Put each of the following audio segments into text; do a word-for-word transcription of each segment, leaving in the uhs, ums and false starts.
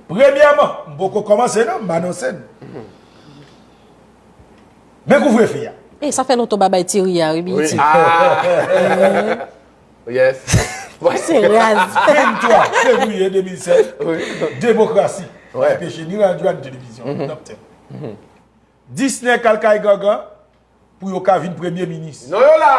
Premyèman, m poko kòmanse non, m anonse n. Men kouvrefe a. E sa fè lontan w pa bay Thierry a, wi, Wi. Beauty. Ah. Yes. Se raz. Venntwa fevriye de mil sèz, Wi. Demokrasi. Ouais. Anpeche ni radyo ni televizyon. Top ten. Disney k al kay gangan pou yo ka vin premye minis. Non, yo la.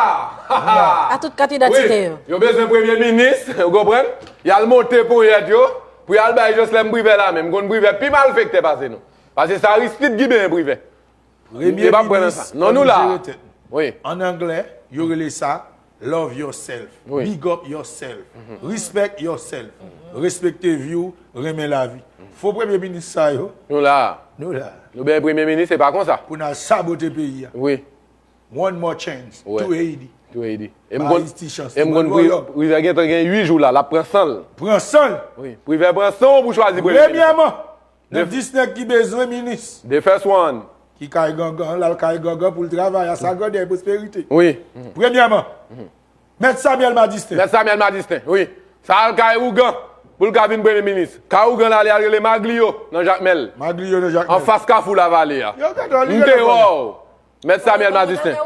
A tout kat idantite yo. Yo bezwen premye minis, ou konprann? Y al monte ponyèt yo pou y al bay Joslèm Privè la menm. M konn Privè pi malfektè pase nou. Pase se Aristide ki benyen Privè. Premye E pa pran nan minis sa. Non, nou la. Jerry Tèt. Wi. An anglè, yo rele sa love yourself, Wi. Big up yourself, respect yourself, respekte vi w, renmen lavi. Fo premye minis sa yo, Nou la. Nou la. Nou benyen premye minis, se pa konsa. Pou n al sabote peyi a. Wi. One more chance. Ouais. To Haiti. To Haiti. E m Ba konn Haiti chans. E m konn One more Privè gen tan gen uit jou la, l ap pran san l. Pran san l. Wi. Privè pran san w pou chwazi premye minis. Premyèman, nan dis nèg ki bezwen minis. The first one. Ki kay gangan, l al kay gangan pou l travay a sa grandè e pwosperite. Wi. Premyèman, Mèt Samuel Madistin. Mèt Samuel Madistin, wi. Sa al kay ougan pou l ka vin premye minis. Kay ougan la, li al rele Maglio nan Jakmèl. Maglio nan Jakmèl. Anfas Kafou Lavale a. Yo, gadon, li M te gadon. Wow. Mèt Samuel Madistin.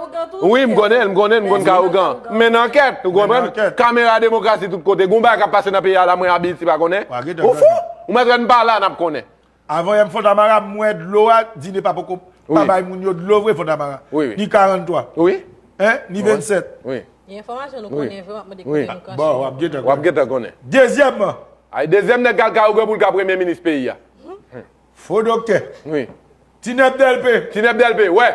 Wi, m konnen, m konnen, m konn kay ougan. Men nan ankèt, ou konprann? Kamera demokrasi tout kote. Gon bagay k ap pase nan peyi a la, mwen Abiti pa konnen. Ou fou? Ou mèt wè n pa la, n ap konnen. Avan yè m Fontamara, m wè dlo a, Dinepa poko pa bay moun yo dlo vre Fontamara. Ni karannntwa. Wi. Hein? Ni vennsèt. Wi. Gen enfòmasyon nou konnen vre, m ap mande kote nou ka. Bon, w ap gentan. W ap gentan konnen. Dezyèmman. Ay, dezyèm nèg k al kay ougan pou l ka premye minis peyi a. Fo doktè. Wi. Tinèp Dèlpe. Tinèp Dèlpe, wè.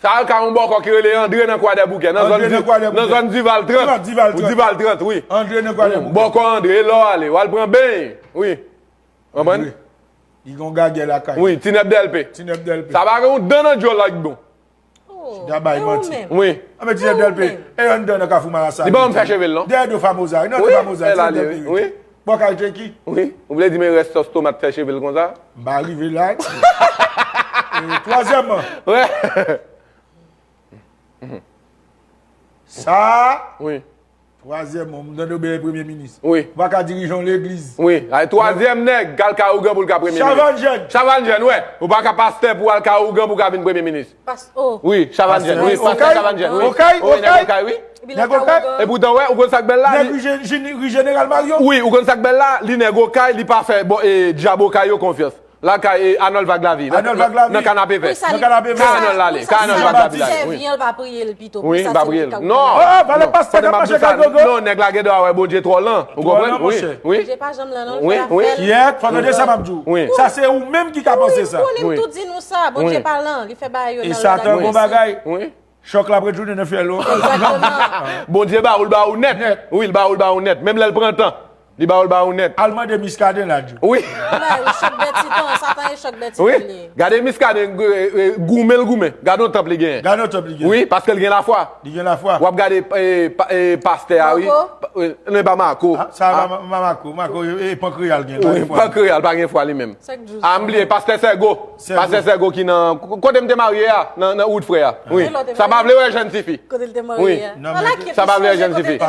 Sa al kay yon bòkò ki rele Andre nan Kwadèboukè, nan zòn Dival trant. Dival trant. Dival trant, wi. Andre nan Kwadèboukè. Bòkò Andre, e lè w ale, w al pran beny. Wi. Konprann? Li gon gagè lakay. Wi, Tinèp Dèlpe. Tinèp Dèlpe. Sa pa gen yon dan nan dyòl ak bon. Chita bay manti. Wi. Anben Tinèp Dèlpe. E yon dan nan Kafou Marasa. Li pa yon fè cheve l non. Dèyè do Famoza. Non, de Famoza. Tinèp Dèlpe. Wi. Bòkay Teki. Wi. Ou vle di men rès sòs tomat fè cheve l konsa? M pa rive la. Twazyèmman. Wè. Sa. Wi. Twazyèm, m tande w benyen premye minis. Wi. Ou pa ka dirije yon legliz. Wi. Ay, twazyèm nèg k al kay ougan pou l ka premye minis. Chavann Jèn. Chavann Jèn, wè. Ou pa ka pastè pou al kay ougan pou ka vin premye minis. Wi, Chavann Jèn, wi, pastè Chavann Jèn, wi. Okay, okay. Nèg Okay, wi. E poutan, wè, ou konn sa k bèl la? Nèg ri Jeneral Mario. Wi, ou konn sa k bèl la? Li nèg Okay, li pa fè bon, e, djab Okay yo konfyans. Lakay, e, Anòl Vag Lavi. Anòl Vag Lavi. Nan Kanapevè. Kay Anòl l ale. Kay Anòl Vag Lavi la. Wi, li pa priye l. Non. Valè pastè k ap mache kay gogo. Non, nèg la gen dwa wè Bondye twò lan. Ou konprann? Wi, wi. Bondye pa janm lan non, l fè afè l. Kyèt, fò tande sa m ap di w. Sa se ou menm ki ka panse sa. Wi. Konnen m tou di nou sa, Bondye pa lan, li fè bagay yo nan lòd ak respè. E Satan gon bagay. Wi. Chòk la ap retounen nan fyèl ou. Egzakteman. Bondye ba ou l ba ou nèt. Wi, l ba ou l ba ou nèt. Menm lè l pran tan, li ba ou l ba ou nèt. Al mande Miskaden la, Djo. Wi. Chòk dè titan, Satan e chòk dè titan li ye. Gade Miskaden, goumen l goumen. Gade yon tanp li genyen. Gade yon tanp li genyen. Wi, paske l gen lafwa. Li gen lafwa. W ap gade pastè a, wi. Non, e pa Mako. Sa Mako, Mako e pankreyal gen. Wi, pankreyal pa gen fwa li menm. A, m bliye, pastè Sègo. Pastè Sègo ki nan, kote m te marye a, nan wout frè a. Wi. Sa pa vle wè jèn tifi. Kote l te marye a. Sa pa vle wè jèn tifi.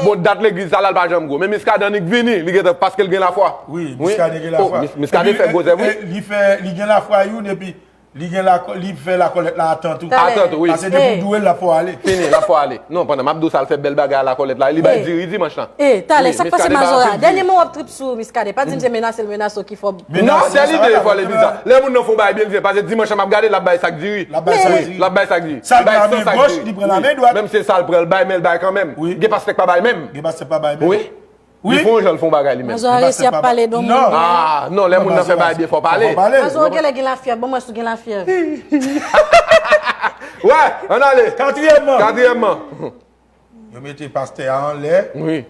Bon, dat legliz sa la, l pa janm gwo. Men Miskaden annik vini, li gentan, paske l gen lafwa. Wi, Miskaden gen lafwa. Miskaden fè gwo zèv, wi. Li fè, li gen lafwa youn, epi li gen, li fè lakòlèt la atant tou. Atant tou, wi. Pase depi w dwe l, l ap fè w ale. Fini, l ap fè w ale. Non, pandan m ap di w sa, l fè bèl bagay lakòlèt la, li bay diri dimanch lan. E, talè, sa k pase Mazora? Dènye mo w ap trip sou Miskaden. Pa di m se menase l menase w ki fè w. Non, se lide fò l di sa. Lè moun nan fè yon bagay byen, l fè. Pase dimanch lan m ap gade, l ap bay sa k diri. L ap bay sa k diri. Li bay san sa k diri. Li bay san sa k diri. Menm se sa l pran, l bay, men l bay kanmenm. Gen pastè k pa bay menm. Gen pastè k pa bay menm. Wi. Li fè yon jan, l fè yon bagay li menm. Mazora resi ap pale don moun. Ah, non, lè moun nan fè bagay byen, fò pale. Mazora genlè gen lafyèv, bon, mwen sou gen lafyèv. Wè, ann ale. Katriyèmman. Katriyèmman. Yo mete pastè a anlè,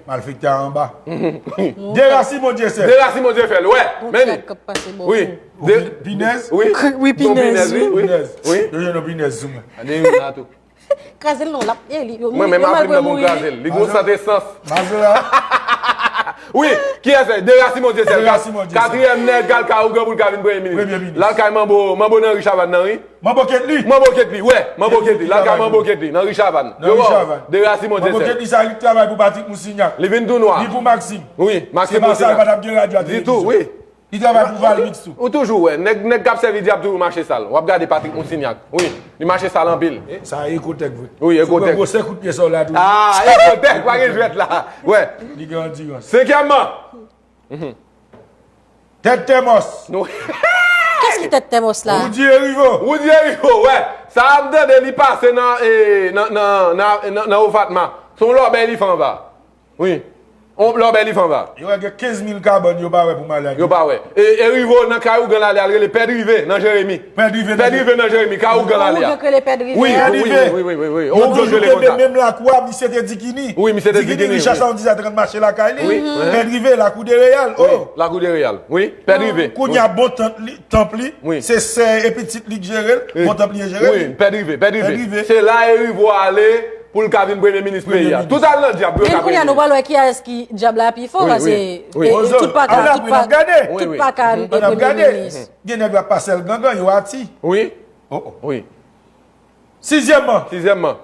malfektè a anba. Derasimon Dyesèl. Derasimon Dyesèl, wè. Men li. Wi. Pinèz. Wi. Wi, pinèz. Wi. Yo jwenn yon pinèz sou mwen. Ane yon la tou. Kraze l non, l ap, e, li, yo, mwen menm apre m nan pou m kraze l. Li gon sant esans. Mazora. Wi, kiyès se? Derasimon Dyesèl. Derasimon Dyesèl. Katriyèm nèg k al kay ougan pou l ka vin premye minis. Premye minis. L al kay Manbo, Manbo nan ri Chavann nan, wi. Manbo Ketli. Manbo Ketli, wè. Manbo Ketli. L al kay Manbo Ketli nan ri Chavann. Nan ri Chavann. Derasimon Dyesèl. Manbo Ketli sa li k travay pou Patrick Moussignac. Li vin tou nwa. Li pou Maxime. Wi, Maxime Moussignac. Se pa sa, l pa t ap gen radyo a televizyon. Ditou, wi. Li travay pou Valmix tou. Ou toujou wè, nèg, nèg k ap sèvi dyab toujou mache sal. W ap gade Patrick Moussignac. Wi, li mache sal anpil. E, sa e Ekotèk vre. Wi, Ekotèk. Gwo sèkout pye sa w la tou. Ah, Ekotèk, pa gen jwèt la. Wè. Li gen andirans. Senkyèmman. Tèt Tèmòs. Kès ki tèt Tèmòs la? Woody Erivo. Woody Erivo, wè. Sa a m tande li pase nan, e, nan, nan, nan, nan, nan Ofatma. Se yon lòbèy li fè anba. Wi. On lòbèy li fè anba. Yo wè gen kenz mil kabann yo pa wè pou maladi. Yo pa wè. E, Erivo nan kay ougan l ale al rele Pè Drive nan Jeremi. Pè Drive nan Jeremi, kay ougan l ale a. Ougan k rele Pè Drive. Wi, wi, wi, wi, wi, wi. Ougan k rele konsa. Menm lakou a, misye te di ki ni. Wi, misye te di ki ni. Richard Saondi a t ap mache lakay li. Wi. Pè Drive, lakou de Reyal. Oh. Lakou de Reyal. Wi, Pè Drive. Kounye a bon tant li, tanp li, se sè e pitit li k jere l. Bon tanp li e jere l. Wi, Pè Drive, Pè Drive. Se la Erivo ale pou l ka vin premye minis peyi a. Tout al nan dyab pou yo ka premye. Men kounye a nou pral wè kiyès ki dyab la pi fò, paske tout pa ka, tout pa, tout pa ka premye minis. Gen nèg la pase l gangan, yo ati. Wi. Oh, oh. Wi. Sizyèmman. Sizyèmman.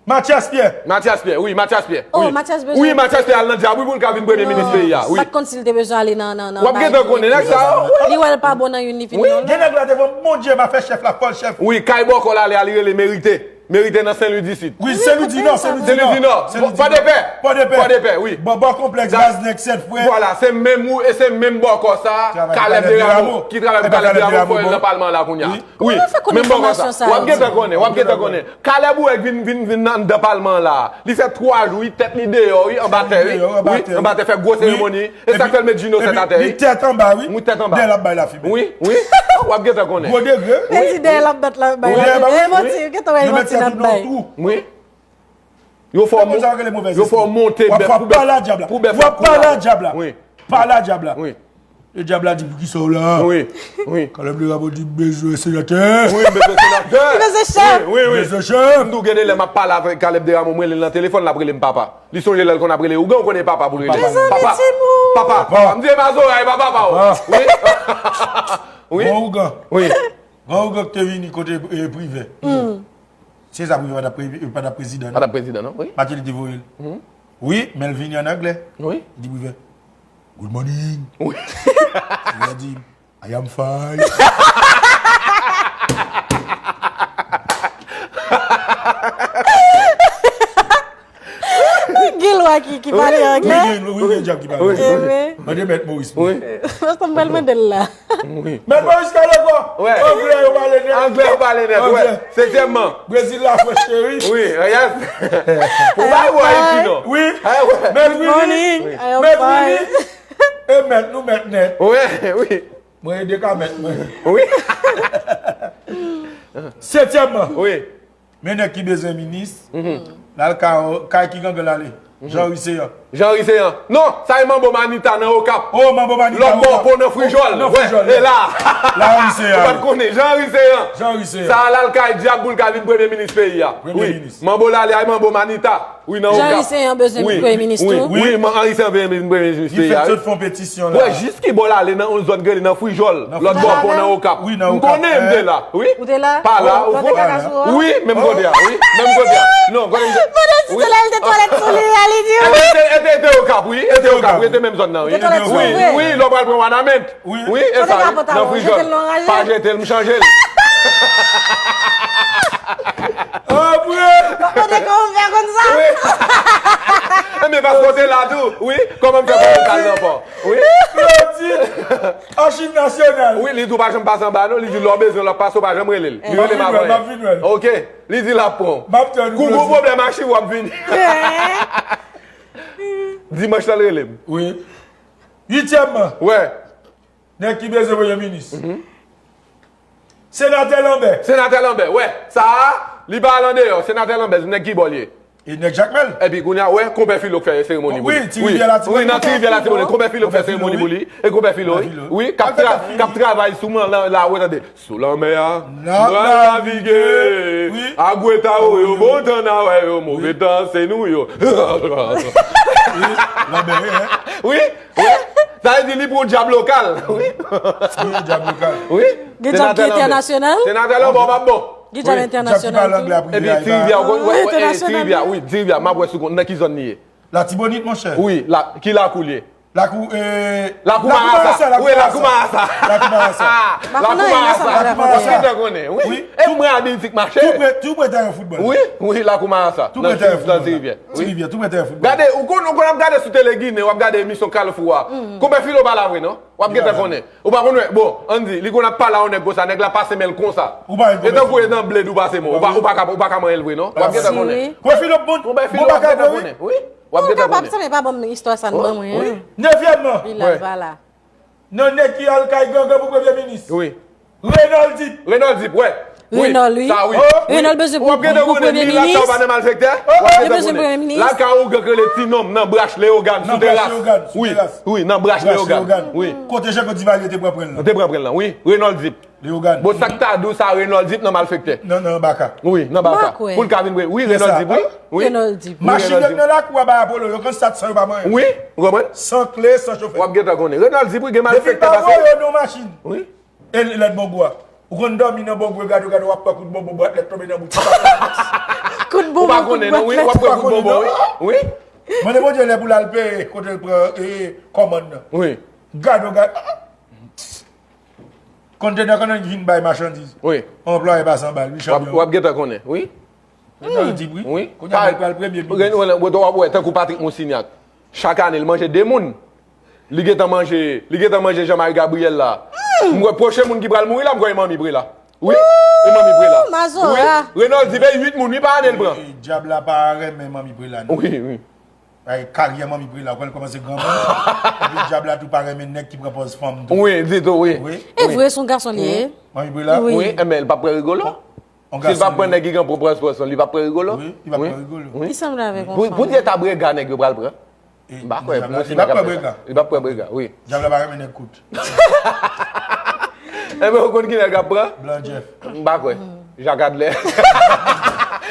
Mathias Pierre. Mathias Pierre, wi, Mathias Pierre. Oh, Mathias bezwen. Wi, Mathias Pierre al nan dyab, wi, pou l ka vin premye minis peyi a. Wi. M pa t konn si l te bezwen ale nan, nan, nan. W ap gentan konnen nèg sa yo. Li wè l pa bon nan youn, li fin nan lòt. Gen nèg la devan, Bondye, m a fè chèf la, fò l chèf. Wi, kay bòkò l ale a, li rele Merite. Merite nan Sen Lwi di Sid. Wi, Sen Lwi di Nò, Sen Lwi di Nò. Pòdepè. Pòdepè, wi. Bò, bò konplèks baz nèg sèt frè. Vwala, se menm ou, e se menm bòkò sa, Caleb Desrameaux, ki travay pou Caleb Desrameaux, fò l nan palman la kounye a. Wi, menm bòkò sa. W ap gentan konnen, w ap gentan konnen. Caleb ou wè k vin, vin, vin anndan palman an la. Li fè twa jou, wi, tèt li deyò, wi, anba tè, wi. Wi, anba tè, fè gwo seremoni. E sa k fè l met Gino sèt atè, wi. Li tèt anba, wi. Wi, tèt anba. Dèyè l ap bay lafimen. Wi, wi. W ap gentan konnen. Gwo degre. Li di dèyè l ap bat la, bay lafimen. E manti, gentan wè manti n ap bay. Wi. Yo fè w monte bèf pou bèf. W ap pale a dyab la. W ap pale a dyab la. Wi. Pale a dyab la. Wi. E dyab la di, "Poukisa w la?" Wi, wi. Caleb Desrameaux di, "M bezwen senatè." Wi, m bezwen senatè. M bezwen chèf. Wi, wi, wi. M bezwen chèf. M di w gen de lè m ap pale avèk Caleb Desrameaux, m rele l nan telefòn, l ap rele m papa. Li sonje lè l konn ap rele ougan, ou konnen papa pou l rele. Papa. Papa. Papa. M di, "E mazora, e pa papa w." Wi. Wi. Bon ougan. Wi. Bon ougan ki te vini kote, e, Privè. Se sa Privè pa t ap pre-, pa t ap prezidan, non? Pa t ap prezidan, non, wi. Mateli te voye l. Wi, men l vini an anglè. Wi. Li di Privè, "Good morning." Wi. Privè di, "I am fine." Gen lwa ki, ki pale anglè. Wi, gen, wi, gen dyab ki pale anglè. Mande Mèt Moris pou mwen. Paske m pral mande l la. Wi. Mèt Moris Kaleko. Anglè yo pale nèt. Anglè yo pale nèt, wi. Setyèmman. Brezil la, Frans cheri. Wi, yes. Ou pa wè Ayiti, non. Wi. Mèt Willy. Mèt Willy. E mèt nou mèt nèt. Wi, wi. Mwen ede ka mèt mwen. Wi. Setyèmman. Wi. Men nèg ki bezwen minis, l al kay, kay ki gangan l ale. Jean Riceyan. Jean Riceyan. Non, sa e Manbo Manita nan Okap. Oh, Manbo Manita. Lòt bò pon nan Frijòl. Nan Frijòl, e la. La Riceyan. Ou pa t konnen, Jean Riceyan. Jean Riceyan. Sa a l al kay dyab pou l ka vin premye minis peyi a. Premye minis. Manbo l ale ay Manbo Manita. Wi, nan Okap. Jean Riceyan bezwen premye minis tou. Wi, wi, Jean Riceyan bezwen premye minis peyi a, wi. Li fèk sot fè yon petisyon la. Wè, jis ki bò l ale nan yon zòn ki rele nan Frijòl. Lòt bò pon nan Okap. Wi, nan Okap. M konnen, m te la. Wi. Ou te la? Pa la, ou fò. Wi, menm kote a, wi. Menm kote a. Non, kote m te. Pandan ti tèlè, l te twalèt sou li a, li di, wi. E te, e te, e te Okap, wi. E te Okap, wi. E te menm zòn nan, wi. Wi, wi, lè w pral pran Wanament. Wi, e sa, wi. Nan Frijòl. Pa jete l, m chanje l. Apre. Kote ke w fè konn sa? Wi. Enben, paske w te la tou. Wi, kòman m fè pou m pa al nan pò? Wi. Claudine, Achiv Nasyonal. Wi, li di w pa janm pase anba, non. Li di lè w bezwen l ap pase, w pa janm rele l. Li rele m avan. M ap vin wè l. Ok. Li di l ap pran w. M ap tann ou. Kou gwo pwoblèm achiv w ap vini. Dimanch lan l rele m. Wi. Uityèmman. Wè. Nèg ki bezwen premye minis. Senatè Lanbè. Senatè Lanbè, wè. Sa a, li pa al andeyò. Senatè Lanbè, nèg ki bò l ye? E nèg Jakmèl. Epi kounye a, wè, Konpè Filo k fè seremoni pou li. Wi, Ti Rivyè Latibonit. Wi, nan Ti Rivyè Latibonit. Konpè Filo k fè seremoni pou li. E Konpè Filo, wi. Wi, k ap tra-, k ap travay sou mwen la, la, wè, tande. Sou lanmè a, n ap navige. Wi. Agweta yo, bon tan n a wè yo, move tan se nou yo. Wi, Lanbè, wi, hein? Wi, wi. Sa vle di li pran yon dyab lokal. Wi. Wi, dyab lokal. Wi. Gen dyab ki entènasyonal? Senatè Lanbè, w ap bon. Gen dyab entènasyonal tou. Epi Ti Rivyè, w konn, wè, wè, Ti Rivyè, wi, Ti Rivyè, m ap wè sou kont nan ki zòn li ye. Latibonit, monchè. Wi, la, ki lakou l ye? Lakou, eh, Lakou Marasa. Wi, Lakou Marasa. Lakou Marasa. Lakou Marasa. Lakou Marasa. Wi. E mwen a Biltik mache. Tou pre, tou pre teren foutbòl. Wi, wi, Lakou Marasa. Tou pre teren foutbòl. Nan Ti Rivyè. Ti Rivyè, tou pre teren foutbòl. Gade, ou konn, ou konn ap gade sou Tele Ginen, w ap gade emisyon Kalfou a. Konbyen filo pa la vre, non? W ap gentan konnen. Ou pa konn wè, bon, ann di, li konn ap pale a yon nèg konsa, nèg la pase men l konsa. E tankou e nan bled ou pase men w, ou pa, ou pa ka, ou pa ka manyen l vre, non? W ap gentan konnen. Konbyen filo bon, bon bagay vre, wi. Wi. W ap gentan konnen. Sa pa bon istwa sa n ban mwen, wi. Nevyèmman, nan nèg ki al kay gangan pou premye minis. Wi. Renold Deep. Renold Deep, wè. Renold, wi. Sa, wi. Renold bezwen pou, pou premye minis. Li bezwen premye minis. Lakay ougan k rele Ti Nonm nan Brach Leyogàn, sou teras. Wi, wi, nan Brach Leyogàn. Wi. Kote Jean Claude Duvalier te pran pran l lan. Te pran pran l lan, wi. Renold Deep. Leyogàn. Bon, sa k ta di w sa, Renold Deep nan malfektè. Nan, nan baka. Wi, nan baka. Pou l ka vin pre-, wi, Renold Deep, wi. Wi. Renold Deep. Machin yo nan lakou a bay Apollo, yo konn sat san yo pa manyen. Wi, ou konprann? San kle, san chofè. W ap gentan konnen. Renold Deep, wi, gen malfektè pase. Depi l pa voye yo nan machin. Wi. E lèt bonbo a. Ou konn dòmi nan bonbo, gade, gade, w ap pran kout bonbo, bwat lèt tonbe nan bouch ou. Kout bonbo, kout bwat lèt. Ou pa konnen, non, wi, w ap pran kout bonbo, wi. Wi. Mande Bondye lè pou l al peye, kote l pran, e, kòmann nan. Wi. Gade, gade. Kontena kannan vin bay machandiz. Wi. Anplwaye pa san bal, wi, chanpyon. W ap gentan konnen, wi. Renold Deep, wi. Wi. Kounye a, l pral premye minis. Ren-, w ap wè, tankou Patrick Moussignac. Chak ane, l manje de moun. Li gentan manje, li gentan manje Jean Marie Gabriel la. M kwè pwochen moun ki pral mouri la, m kwè e Manmi Prela. Wi, e Manmi Prela. Mazora. Wi. Renold Deep, e uit moun, wi, pa ane l pran. E, dyab la pa renmen Manmi Prela, non. Wi, wi. Ay, karyè Manmi Prela, ou konn kòmanse granmoun. Epi dyab la tou pa renmen nèg ki pran pòz fanm tou. Wi, ditou, wi. Wi. E vre, se yon gason li ye. Manmi Prela? Wi. Wi, enben, li p ap pran rigolo. Si l p ap pran nèg ki gen pran pòz fanm, li p ap pran rigolo? Wi, li p ap pran rigolo. Wi. Li sanble avèk yon fanm. Pou, pou di e ta brega nèg yo pral pran. M pa kwè, li p ap pran brega. Li p ap pran brega, wi. Dyab la pa renmen nèg kout. Enben, ou konn ki nèg ap pran? Blan Jeff. M pa kwè. Jak Adlè.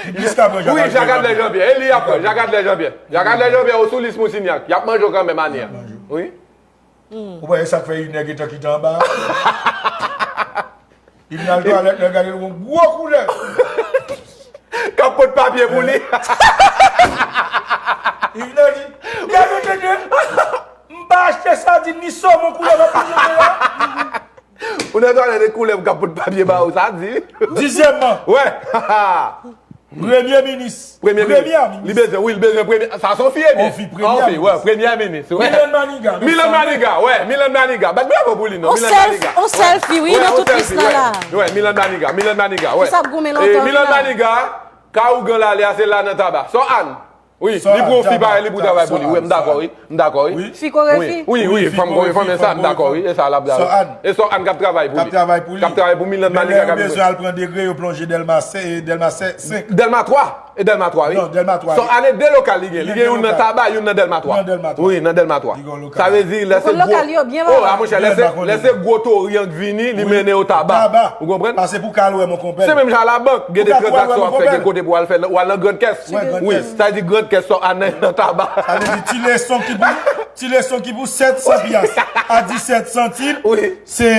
Li plis ka pran Jak Adlè. Wi, Jak Adlè Jean Pierre. E li ap pran, Jak Adlè Jean Pierre. Jak Adlè Jean Pierre, ou sou lis Moussignac. Y ap manje w kanmenm ane a. Wi. Ou pa wè sa k fè Inè gentan kite anba a? Inè al twalèt, lè gade l, yon gwo koulèv. K ap pot papye pou li. Inè di, gade tete, m pa achte sadin ni somon koulèv ap vin jete la. Ou nan twalèt e koulèv k ap pot papye ba ou, sa di. Dizyèmman. Wè. Premye minis. Premye minis. Li bezwen, wi, li bezwen premye. Sa se yon fi, ebyen? Yon fi, premye minis. Wè, premye minis, wè. Milan Maniga. Milan Maniga, wè, Milan Maniga. Bat bravo pou li, non, Milan Maniga. On selfie, wi, nan tout lis la, la. Wè, Milan Maniga, Milan Maniga, wè. Ki sa ap goumen lontan, Milan. Milan Maniga, ka ougan l ale a, se la nan Taba. Sò Ann. Wi, li pran yon fi parèy li pou travay pou li. Wi, m dakò, wi. M dakò, wi. Fi kore fi? Wi, wi, fanm kore fanm, e sa, m dakò, wi. E sa, l ap travay. E Sò Ann k ap travay pou li. K ap travay pou li. K ap travay pou Milan Maniga. Men lè yo bezwen al pran degre, yo plonje Dèlma senk, e, Dèlma senk. Dèlma twa. E Dèlma twa, wi. Non, Dèlma twa. Sò Ann, de lokal li gen. Li gen youn nan Taba, youn nan Dèlma twa. Nan Dèlma twa. Wi, nan Dèlma twa. Sa vle di, lè se gwo, oh, a monchè, lè se, lè se gwo tori an k vini, li mennen yo Taba. Ou konprann? Pase pou ka al wè mon konpè. Se menm jan a labank, gen de tranzaksyon w ap fè, gen kote pou w al fè, w al nan Grand Caisse. Wi, sa vle di Grand Caisse, Sò Ann nan Taba. Sa vle di ti leson ki pou, ti leson ki pou sèt san pyas a disèt santim, se,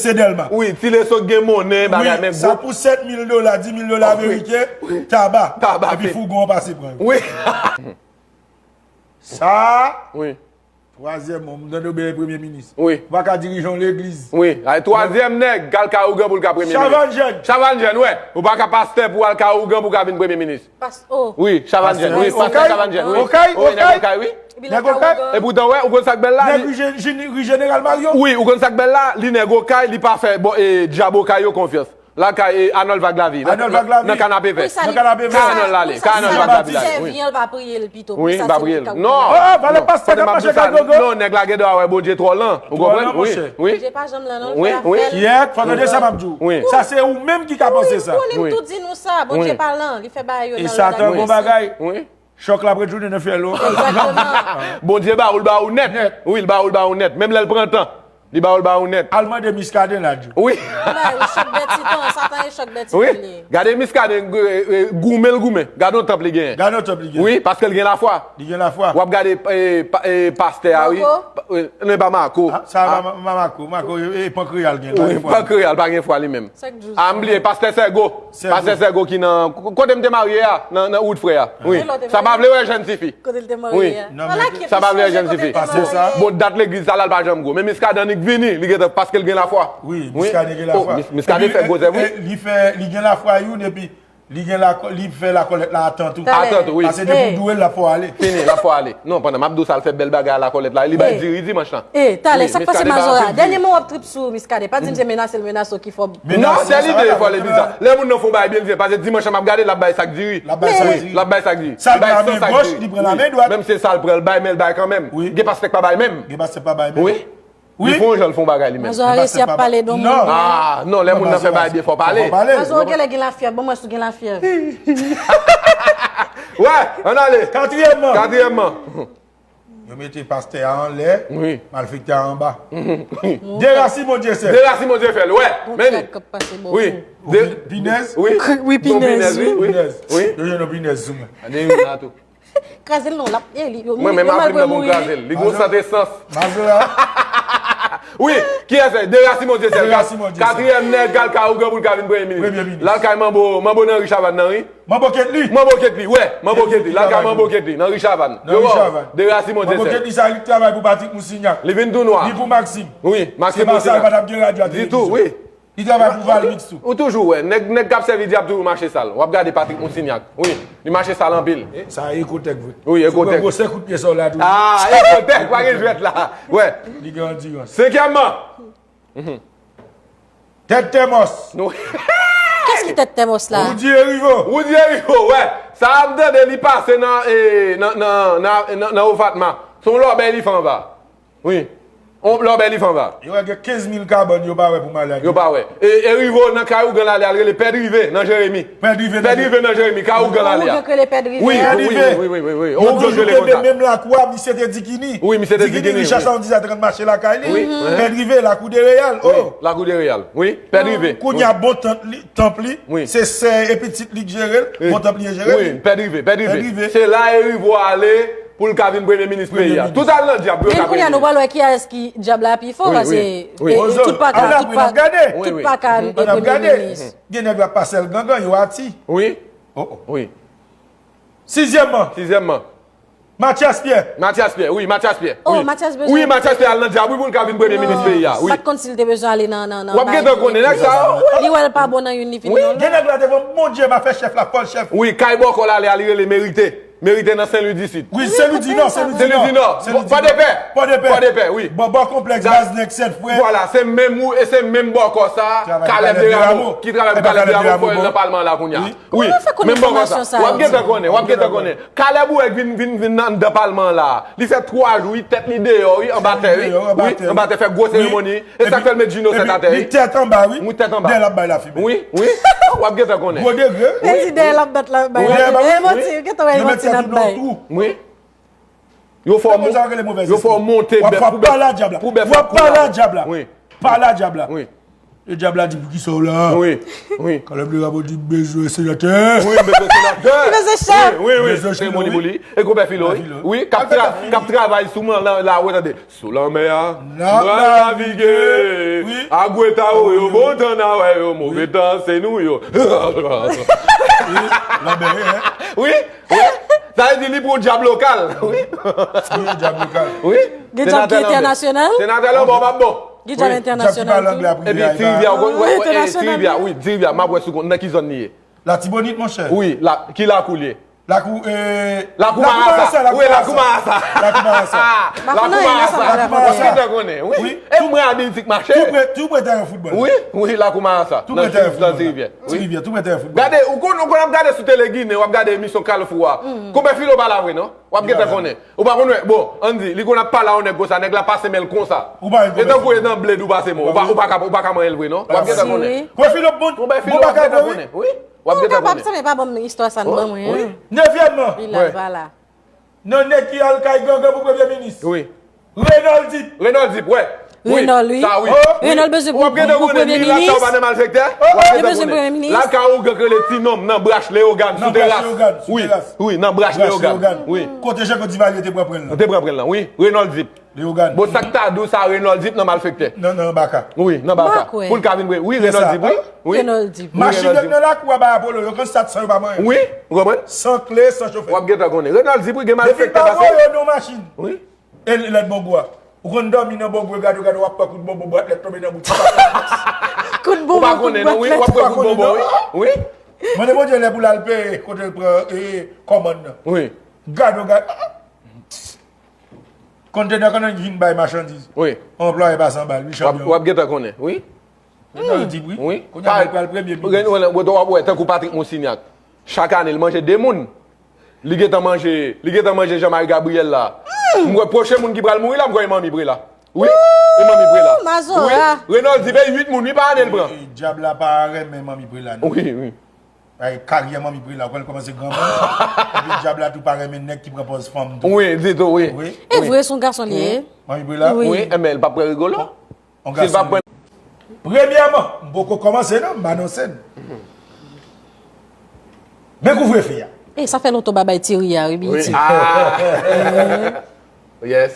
se Dèlma. Wi, ti leson gen monnen, bagay, men sa pou sèt mil dola, dis mil dola ameriken, Taba. Taba. Epi fougon an pase pran yo. Wi. Sa. Wi. Twazyèm, m tande w byen premye minis. Wi. Ou pa ka dirije yon legliz. Wi. Ay, twazyèm nèg k al ka ougan pou l ka premye minis. Chavannes Jeune. Chavannes Jeune, wè. Ou pa ka pastè pou al ka ougan pou ka vin premye minis. Pas-, oh. Wi, Chavannes Jeune, wi, pastè Chavannes Jeune, wi. Okay, wi, nèg Okay, wi. Nèg Okay. E poutan, wè, ou konn sa k bèl la? Nèg ri Jeneral Mario. Wi, ou konn sa k bèl la? Li nèg Okay, li pa fè, bon, e, dyab Okay yo konfyans. Lakay, e, Arnold Vaglavi. Arnold Vaglavi. Nan Kanapevè. Nan Kanapevè. Ka Arnold ale. Ka Arnold Vaglavi ale. Sèvi an, l pa priye l pito. Wi, l pa priye l. Non. Oh, oh, valè pastè k ap mache kay gogo. Non, nèg la gen dwa wè Bondye twò lan. Ou konprann? Wi, wi. Bondye pa janm lan, non. Wi, wi. Kyèt, fò tande sa m ap di w. Wi. Sa se ou menm ki ka panse sa. Ou konnen m tou di nou sa. Bondye pa lan. Li fè bagay yo nan lòd ak respè. E Satan gon bagay. Wi. Chòk la ap retounen nan fyèl ou. Egzakteman. Bondye ba ou, l ba ou nèt. Nèt. Wi, l ba ou, l ba ou nèt. Menm lè l pran tan. Li ba w l ba ou nèt. Al mande Muscadin la, Djo. Wi. Wala, e chòk dè titan, Satan e chòk dè titan li ye. Wi. Gade Muscadin, e, e, goumen l goumen. Gade yon tanp li genyen. Gade yon tanp li genyen. Wi, paske l gen lafwa. Li gen lafwa. W ap gade, e, pa- e, pastè a, wi. Marco? Pa- e, non, e pa Marco. Ah, sa, Ma- Ma- Ma- Marco, Marco, e, e, Pankreya l gen, pa gen fwa. Wi, Pankreya l pa gen fwa li menm. Sa k di w sa? Ah, m bliye, pastè Sègo. Sègo. Pastè Sègo ki nan, kote m te marye a, nan, nan wout frè a. Wi. Sa pa vle wè jèn tifi. Kote l te marye a. Wi. Sa pa vle wè jèn tifi. Bon, dat legliz sa la, l pa janm gwo. Men Muscadin annik vini, li gentan paske l gen lafwa. Wi, Muscadin gen lafwa. Wi. Oh, Mis- Muscadin fè gwo zèv, wi. Li fè, li gen lafwa youn, epi li gen la, li fè lakòlèt la atan tou. Atan tou, wi. Pase depi w dwe l, l ap fè w ale. Fini, l ap fè w ale. Non, pandan m ap di w sa, l fè bèl bagay a lakòlèt la. Li bay diri dimanch lan. E, talè, sa k pase Mazora? Dènye mo w ap trip sou Muscadin. Pa di m se menase l menase w ki fò. Non, se lide, fò l di sa. Lè moun nan fè yon bagay byen, l di, pase dimanch lan m ap gade, l ap bay sa k diri. L ap bay sa k diri. L ap bay sa k diri. Sa l pran men goch, li pran la men dwat. Menm se sa l pran, l bay, men l bay kanmenm. Wi. Gen pastè k pa bay menm. Gen pastè k pa bay menm. Wi. Wi. Li fè yon jan, l fè yon bagay li menm. Mazora resi ap pale don moun. Ah, non, lè moun nan fè bagay byen, fò pale. Mazora genlè gen lafyèv, bon, mwen sou gen lafyèv. Wè, ann ale. Katriyèmman. Katriyèmman. Yo mete pastè a anlè, wi, malfektè a anba. Wi. Derasimon Dyesèl. Derasimon Dyesèl, wè. Men li. Wi. Pinèz. Wi. Wi, pinèz, wi. Pinèz. Wi. Yo jwenn yon pinèz sou mwen. Ane wi la tou. Kraze l non, l ap, e, li, yo, mwen menm apre m nan pou m kraze l. Li gon sant esans. Mazora. Wi, kiyès se? Derasimon Dyesèl. Derasimon Dyesèl. Katriyèm nèg k al kay ougan pou l ka vin premye minis. Premye minis. L al kay Manbo, Manbo nan ri Chavann nan, wi. Manbo Ketly. Manbo Ketly, wè, Manbo Ketly. L al kay Manbo Ketly, nan ri Chavann. Nan ri Chavann. Derasimon Dyesèl. Manbo Ketly sa li travay pou Patrick Moussignac. Li vin tou nwa. Li pou Maxime. Wi, Maxime Moussignac. Se pa sa, li pa t ap gen radyo a televizyon. Ditou, wi. Li travay pou Valmix tou. Ou toujou wè, nèg, nèg k ap sèvi dyab toujou mache sal. W ap gade Patrick Moussignac. Wi, li mache sal anpil. E, sa Ekotèk vre. Wi, Ekotèk. Gwo sèk kout pye sa w la tou. Ah, Ekotèk, pa gen jwèt la. Wè. Li gen andirans. Senkyèmman. Tèt Tèmòs. Kès ki tèt Tèmòs la? Woody Erivo. Woody Erivo, wè. Sa a m tande li pase nan, e, nan, nan, nan, nan, nan Ofatma. Se yon lòbèy li fè anba. Wi. On lòbèy li fè anba. Yo wè gen kenz mil kabann yo pa wè pou maladi. Yo pa wè. E, Erivo nan kay ougan l ale, al rele Pè Drive nan Jeremi. Pè Drive nan Jeremi, kay ougan l ale a. Wi, wi, wi, wi, wi. Yo toujou kenbe menm lakou a, misye te dikini. Wi, misye te dikini, wi. Dikini Richard Saondi sa te konn mache lakay li. Wi. Pè Drive, lakou de Reyal. Wi, oh. Lakou de Reyal. Wi, Pè Drive. Kounye a bon tant li, tanp li, wi, se sè e pitit li k jere l, wi, bon tanp li jere l. Wi, Pè Drive, Pè Drive. Pè Drive. Se la Erivo ale pou l ka vin premye minis peyi a. Tout al nan dyab pou yo ka premye minis. Men kounye a nou pral wè kiyès ki dyab la pi fò, paske, e, tout pa ka, tout pa, tout pa ka vin premye minis. Gen nèg la pase l gangan, yo ati. Wi. Oh, oh. Wi. Sizyèmman. Sizyèmman. Mathias Pierre. Mathias Pierre, wi, Mathias Pierre. Oh, wi. Mathias bezwen. Wi, Mathias Pierre al nan dyab, wi, pou l ka vin premye minis peyi a, wi. Pa t konn si l te bezwen ale nan, nan, nan. W ap gentan konnen nèg sa yo. Li wè l pa bon nan youn, li fin nan lòt. Gen nèg la devan Bondye, m a fè chèf la, fò l chèf. Wi, kay bòkò l ale, al rele Merite. Merite nan Senlwi di Sid. Wi, Senlwi di Nò, Senlwi di Nò. Senlwi di Nò. Pòdepè. Pòdepè. Pòdepè, wi. Bò, bò konplèks Baznek, Sèt Frè. Vwala, se menm ou, e se menm bòkò sa, Caleb Deramo. Ki travay pou Caleb Deramo, fò l nan palman la kounye a. Wi. Wi, menm bòkò sa. W ap gentan konnen, w ap gentan konnen. Caleb ou wè k vin, vin, vin nan, anndan palman an la a. Li fè twa jou, wi, tèt li deyò, wi, anba tè, wi. Wi, anba tè, fè gwo seremoni. E sa k fè l met Gino Sèt atè, wi. Li tèt anba, wi. Wi, tèt anba. Dèyè l ap bay lafimen. Wi, wi. W ap gentan konnen. Gwo degre. Wi. Li di dèyè l ap bat la, bay lafimen. E manti, gentan wè manti nan bay. Wi. Yo fè w monte bèf pou bèf. W ap pale a dyab la. Wi. Pale a dyab la. Wi. E dyab la di, "Poukisa w la?" Wi, wi. Caleb Deramo di, "M bezwen senatè." Wi, m bezwen senatè. M bezwen chèf. Wi, wi, wi. Seremoni pou li. E konpè Filo, wi. Wi, k ap tra-, k ap travay sou mwen la, la, w tande. Sou lanmè a, n ap navige. Wi. Agwetao yo, bon tan n a wè yo, move tan se nou yo. Wi, lanmè, wi. Wi, wi. Sa vle di li pran dyab lokal. Wi. Wi, dyab lokal. Wi. Gen dyab ki entènasyonal. Senatè lan bon, p ap bon. Gen dyab entènasyonal tou. Epi ti rivya, w konn, wè, wè, ti rivya, wi, ti rivya, m ap wè sou kont nan ki zòn li ye. Latibonit, monchè. Wi, la, ki lakou li ye? Lakou, e, lakou Marasa. Wi, lakou Marasa. Lakou Marasa. Lakou Marasa. W ap gentan konnen, wi. E mwen abitik mache. Tou pre, tou pre tèren foutbòl. Wi, wi, lakou Marasa. Tou pre tèren foutbòl. Nan Ti Rivyè. Ti Rivyè, tou pre tèren foutbòl. Gade, ou konn, ou konn ap gade sou Tele Ginen, w ap gade emisyon Kalfou a. Konpè Filo pa la vre, non? W ap gentan konnen. Ou pa konn wè, bon, ann di, li konn ap pale a yon nèg konsa, nèg la pase men l konsa. E tankou e nan bled ou pase men w, ou pa, ou pa ka, ou pa ka manyen l vre, non? W ap gentan konnen. Konpè Filo bon, bon bagay vre, wi. Wi. W ap gentan konnen. Sa men pa ban m istwa sa n ban mwen, an. Nevyèmman. Nan nèg ki al kay gangan pou premye minis. Wi. Renold Deep. Renold Deep, wè. Renold, wi. Sa, wi. Renold bezwen pou, pou premye minis. Li bezwen premye minis. Lal ka ougan k rele Ti Nonm nan Brach Leyogàn sou teras. Wi, wi, nan Brach Leyogàn. Wi. Kote Jean Claude Duvalier te pran pran l lan. Te pran pran l lan, wi. Renold Zip. Leyogàn. Bon, sa k ta dou sa, Renold Zip nan malfektè. Nan, nan baka. Wi, nan baka. Pou l ka vin pre-, wi, Renold Zip, wi. Wi. Renold Zip. Machin yo nan lakou a bay Apollo, yo konn stat san yo pa manyen. Wi, ou konprann? San kle, san chofè. W ap gentan konnen. Renold Zip, wi, gen malfektè pase. Depi pa voye yo nan machin. Wi. E lèt Bongo a. Ou konn dòmi nan Bongo, gade, gade, w ap pran kout bonbon, bwat lèt tonbe nan bout. Kout bonbon, kout bwat lèt. Ou pa konnen, non, wi, w ap pran kout bonbon, wi. Wi. Mande Bondye lè pou l al peye, kote l pran, e, kòmann nan. Wi. Gade, gade. Kontenè kannan ki vin bay machandiz. Wi. Anplwaye pase anba l, wi, chanpyon. W ap, w ap gentan konnen, wi. Renold Dip, wi. Wi. Kounye a, li pral premye minis. Ren-, ren-, w ap wè, tankou Patrick Monsignac. Chak ane, l manje de moun. Li gentan manje, li gentan manje Jean Marie Gabriel la. M kwè pwochen moun ki pral mouri la, m kwè e Manmi Prela. Wi, e Manmi Prela. Mazora. Wi, Renold Dip, e uit moun, wi, pa ane l pran. E, e, dyab la pa renmen Manmi Prela, non. Wi, wi. Ay, karyè Manmi Prela, ou konn l kòmanse granmoun. Epi dyab la tou pa renmen nèg ki pran pòz fanm tou. Wi, ditou, wi. Wi. E vre, se yon gason li ye. Manmi Prela? Wi. Wi, enben, l p ap pran Rigolo. Si l p ap pran. Premyèman, m poko kòmanse non, m anonse n. Men kouvrefe a. E sa fè lontan w pa bay Thierry a, wi, Beauty. Ah. Yes.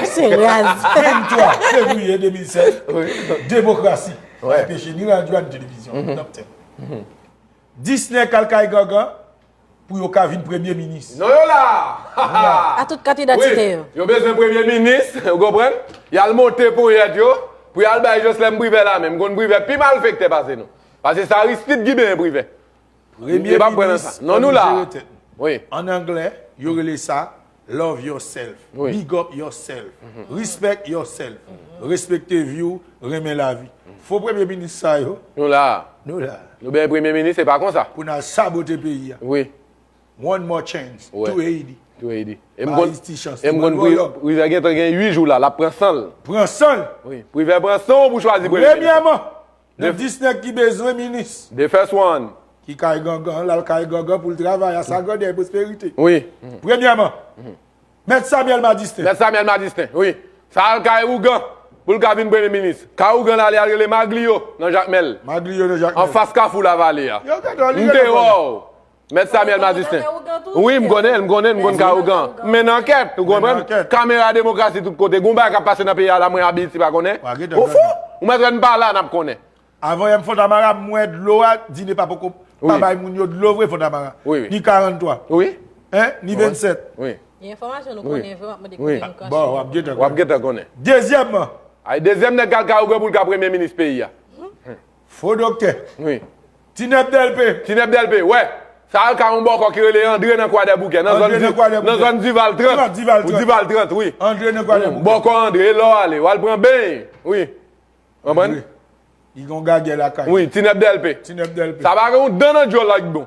Se raz. Venntwa fevriye de mil sèz. Wi. Demokrasi. Wi. Anpeche ni radyo a ni televizyon. N ap tèm. Disney k al kay gangan pou yo ka vin premye minis. Non, yo la! Yo la. A tout kat idantite yo. Wi, yo bezwen premye minis, ou konprann? Y al monte ponyèt yo, pou y al bay Joslèm Privè lamen. M konn Privè pi malfektè pase nou. Pase sa Aristide ki benyen Privè. Premye minis pa pran nan sa. Non, nou la. Wi. An anglè, yo rele sa Love yourself. Wi. Big up yourself. Respect yourself. Respekte vi w, renmen lavi. Fo premye minis sa yo. Nou la. Nou la. Nou benyen premye minis, se pa konsa. Pou n al sabote peyi a. Wi. One more chance to Haiti. To Haiti. E m konn, e m konn Privè gentan gen uit jou la, l ap pran san l. Pran san l. Wi. Privè pran san w pou chwazi premye minis. Premyèman, nan dis nèg ki bezwen minis. The first one. Ki kay gangan, l al kay gangan pou l travay a sa grandè e pwosperite. Wi. Premyèman, Mèt Samuel Madistin. Mèt Samuel Madistin, wi. Sa al kay ougan pou l ka vin premye minis. Kay ougan l ale al rele Maglio nan Jakmèl. Maglio nan Jakmèl. Anfas Kafou Lavale a. M te wè w. Mèt Samuel Madistin. Wi, m konnen l, m konnen l, m konn kay ougan. Men nan kèt, ou konprann? Kamera demokrasi tout kote. Gon bagay k ap pase nan peyi a la, mwen abiti pa konnen. Ou fou? Ou mèt wè n pa la, n ap konnen. Avan yè m Fontamara, m wè dlo a, Dine pa poko, pa bay moun yo dlo vre Fontamara. Wi, wi. Ni karanntwa. Wi. Hein? Ni vennsèt. Wi. Gen enfòmasyon nou konnen vre, w ap mande kote nou kache. Bon, w ap gentan konnen. W ap gentan konnen. Dezyèmman. Ay, dezyèm nèg k al kay ougan pou l ka premye minis peyi a. Fo doktè. Wi. Tinèp Dèlpe. Tinèp Dèlpe, wè. Sa al kay yon bòkò ki rele Andre nan Kwadèboukè, nan zòn Di-, nan zòn Dival trant. Dival trant. Ou Dival trant, wi. Andre nan Kwadèboukè. Bòkò Andre, e lè w ale, w al pran beny. Wi. Konprann? Li gen yon gagè lakay. Wi, Tinèp Dèlpe. Tinèp Dèlpe. Sa pa gen yon dan nan djòl la ki bon.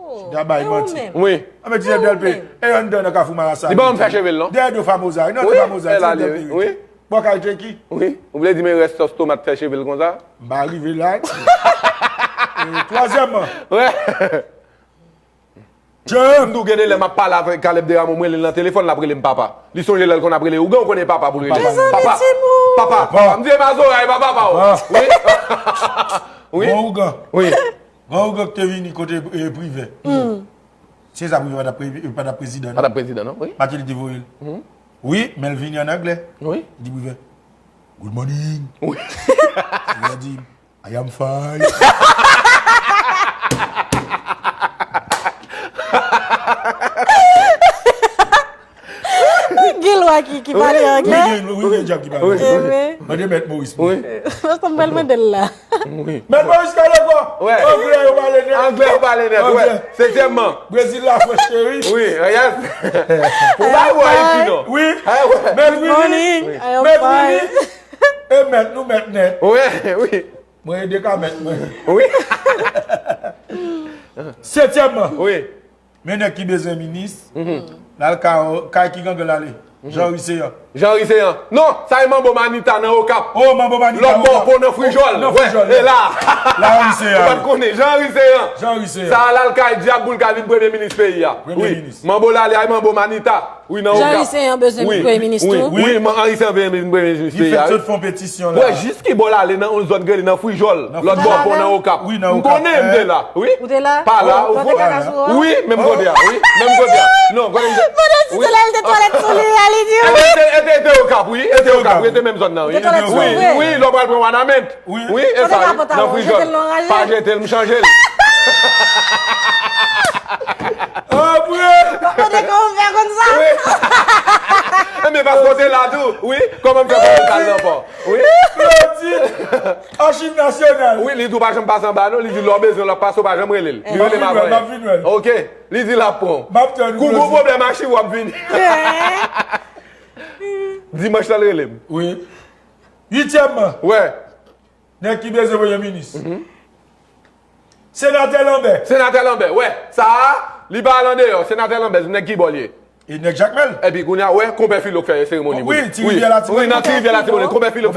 Chita bay manti. Wi. Anben Tinèp Dèlpe, e anndan nan Kafou Marasa. Li pa menm fè cheve l, non? Dèyè do Famoza, nan Famoza, Tinèp Dèlpe. Wi. Bò kay Tcheki. Wi. Ou vle di men rès sòs tomat fè cheve l konsa? M pa rive la. E, twazyèmman. Wè. M di w gen de lè m ap pale avèk Caleb Desrameaux, m rele l nan telefòn, l ap rele m papa. Li sonje lè l konn ap rele ougan, ou konnen papa pou l rele. Papa. Papa. Papa. M di e Mazora, e pa papa w. Wi. Wi. Bon ougan. Wi. Bon ougan ki te vini kote, e, Privè. Se sa Privè pa t ap pre-, pa t ap prezidan, non? Pa t ap prezidan, non, wi. Mateli te voye l. Wi, men l vini an anglè. Wi. Li di Privè, "Good morning." Wi. Privè di, "I am fine." Gen lwa ki, ki pale anglè? Wi, gen, wi, gen djab ki pale anglè. Mande Mèt Moris pou. Wi. Sa m pral mande l la. Wi. Mèt Moris Kaleko. Wè. Anglè yo pale nèt. Anglè yo pale nèt, wè. Setyèmman. Brezil la, Frans cheri. Wi, yes. Pou ba ou Ayiti, non. Wi. Mèt Willy. Mèt Willy. E mèt, nou mèt nèt. Wi, wi. Mwen ede ka mèt mwen. Wi. Setyèmman. Wi. Men nèg ki bezwen minis, l al ka, kay ki gangan l ale. Jean Riceyan. Jean Riseyan. Non, sa e Manbo Manita nan Okap. Oh, Manbo Manita. Lòt bò pon nan Frijòl. Nan Frijòl. E la. La Riseyan. Ou pa t konnen. Jean Riseyan. Jean Riseyan. Sa a l al kay dyab pou l ka vin premye minis peyi a. Premye minis. Manbo l ale ay Manbo Manita. Wi, nan Okap. Jean Riseyan bezwen vin premye minis tou. Wi, Jean Riseyan bezwen vin premye minis peyi a. Li fè sot fè yon petisyon la. Wè, jis ki bò l ale nan yon zòn k rele nan Frijòl. Lòt bò pon nan Okap. Wi, nan M konnen m te la. Wi. Ou te la? Pa la, ou Ou te kaka sou wòl? Wi, menm kote a. Wi, menm kote a. Non, konnen m te. Pandan ti te la, li te twalèt sou li a, li di wi. E te Okap, wi. E te Okap, wi. E te menm zòn nan, wi. Ou te twalèt sou li. Wi, lè w pral pran Wanament. Wi, e sa, wi. Nan Frijòl. Pa jete l, m chanje l. Apre. Ou te kon fè konn sa? Wi. Enben, paske w te la tou. Wi, kòman m fè pou m sal nan pò? Wi. Claudine, Achiv Nasyonal. Wi, li di w pa janm pase anba non, li di lè w bezwen lòt pase w pa janm rele l. Li rele m apre. M ap vin wè l. Ok, li di l ap pran w. M ap tann ou. Kou gwo pwoblèm achiv w ap vini. Dimanch lan l rele m. Wi. Uityèmman. Wè. Nèg ki bezwen premye minis. Senatè Lanbè. Senatè Lanbè, wè. Sa a, li pa al andeyò. Senatè Lanbè, nèg ki bò l ye? E nèg Jakmèl. Epi kounye a, wè, konpè Filo k fè seremoni pou Wi, li. Ti Rivyè Latibonit. Wi, nan Ti Rivyè Latibonit, konpè Filo k fè